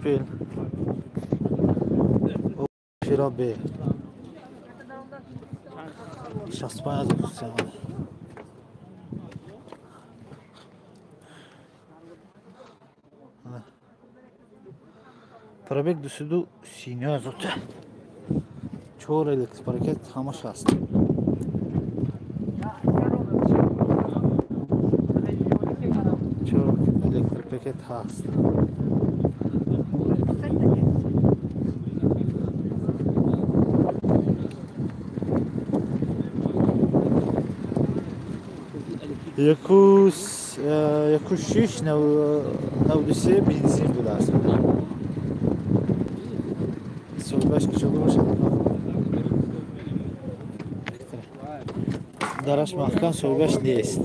Опел Фира Б 65 ҳазор. Пробег 239 ҳазор. Чор электропакет ҳамаш ҳаст. Чор электропакет ҳаст. Яку шиш 93 бензин будааст. Соҳибаш кушода бошад. Дараш маҳкам, соҳибаш нест.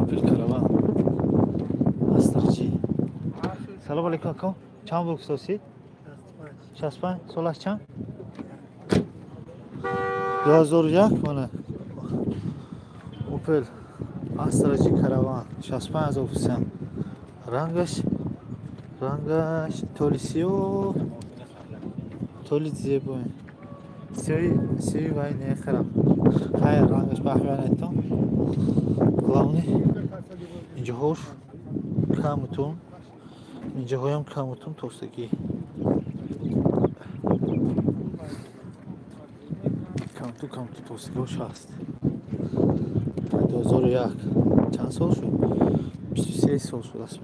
Опел Караван Астра G. Салом алейкум ака. Чанд бор гуфтосид? 65. Солаш чанд? 2001 мана. Опел Астра G Караван 65 ҳазор гуфтам. Рангаш толи сиёҳ, толи зебо. Сиёҳи вай нехарам. Хайр, рангаш баҳвия нетон. Главный инҷоҳош камутун, инҷоҳоям камутун тостагӣ. Камту тостагиҳош ҳаст. 2001 чанд сол шуд? 23 сол шуд аст.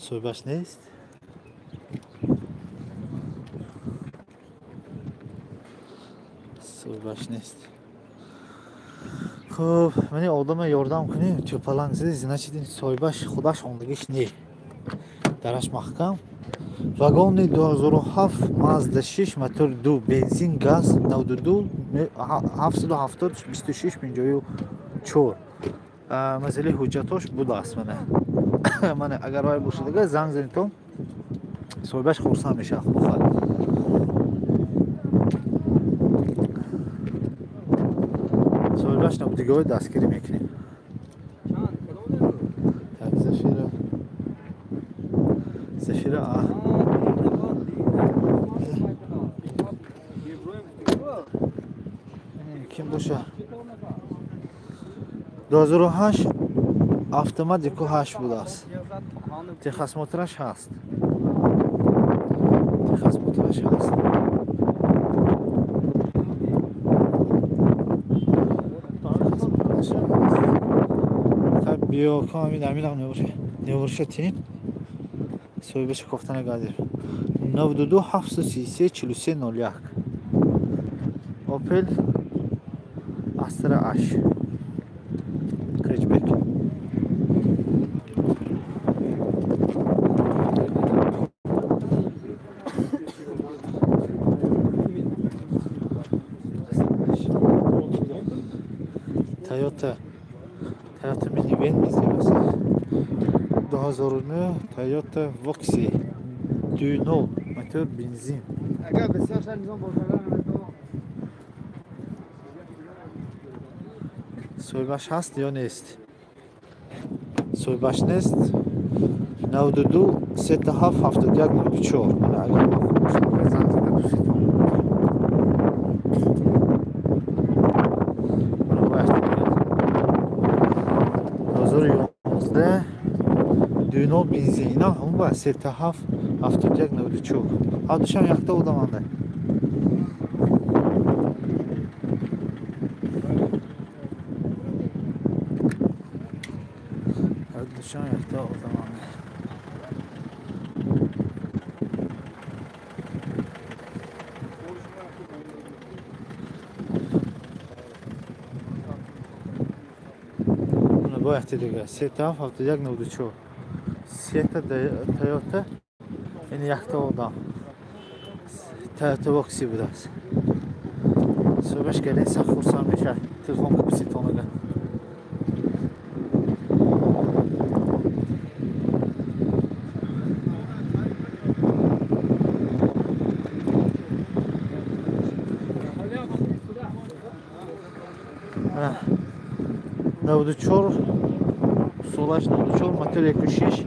Соҳибаш нест. Соҳибаш нест. Хуб, мани одама ёрдам кунем, тӯпаланг зиди, значит ин соҳибаш худаш ондагиш не. Дараш маҳкам. Вагони 2007 Mazda 6 мотор 2 бензин газ 92 770 26 54. Масъалаи ҳуҷҷатош будааст мана. Мана агар вай бошад, агар занг занитон, соҳибаш хурсанд мешавад, худо хоҳад. Соҳибаш набудигаҳои дастгирӣ мекунем. Так, Зафира. Зафира А. Ким боша? 2008 автомат 1.8 будааст. Техосмотраш ҳаст. Техосмотраш ҳаст. Хай биё кам ҳамин аминам небоша. Небоша тиним. Соҳибаша кофта нагардем. 92 733 43 01. Opel Astra H. Hatchback. Toyota minivan мезебаст. 2009 Toyota Voxy 2.0 мотор бензин. Соҳибаш ҳаст ё нест? Соҳибаш нест. 92 37 71 94. Мана агар мақбул бошад, занг зада пурситон. Мана бояд 2011 2.0 бензин. Ина ҳамон ба 37 71 94. Ҳардушам якта одаманда. Ҳардушам якта одаманда. Мана бояд дига 37 71 94. Сета Toyota ин якта одам. Toyota Voxy будааст. Соҳибаш галин сахт хурсанд мешавад. Телефон купситонага. 94 солаш 94 мотор 1.6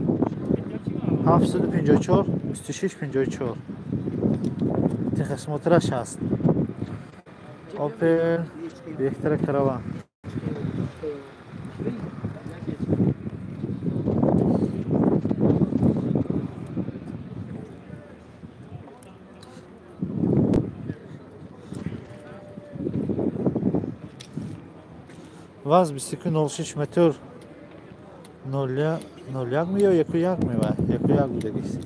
754 26 54 техосмотраш ҳаст. Опел Vectra Caravan. ВАЗ 2106 мотор 0,01 ми ё 1,1 ми ва 1,1 будагист.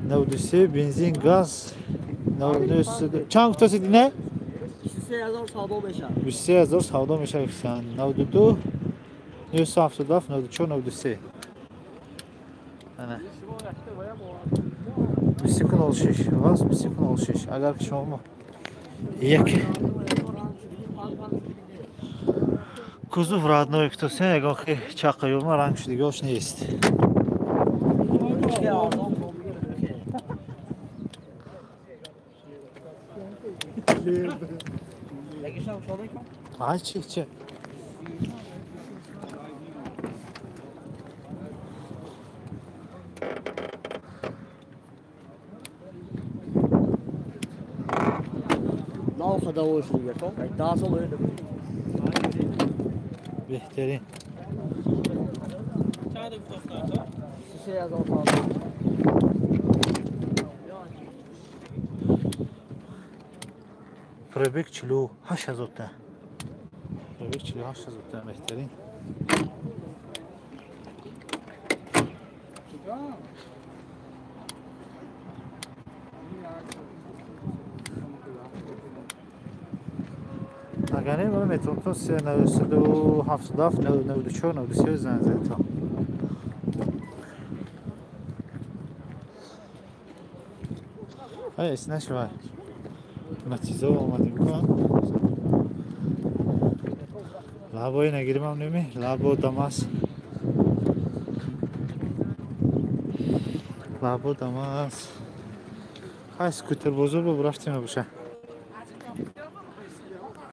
93 бензин газ 99 чанд гуфтасид ине? 23000 савдо мешавад. 23000 савдо мешавад. 92 977 94 93. Ана 2106 ВАЗ 2106. Агар ки шумо як кузов родной ктосе ягон хе чақа ёма ранг шудигош нест. Ай чи чи. Нав хадавош дига то. 10 сол ояд. Беҳтарин. 3000 савдо. Пробег 48000 та. Пробег 48000 та беҳтарин. Агар не, ман метавонам то 977 94 93 занг занед то. Ай, нашава. Матизо омадем кун. Лабои нагиримам неми, лабо дамас. Лабо дамас. Хай скутер бозор бо рафтем боша.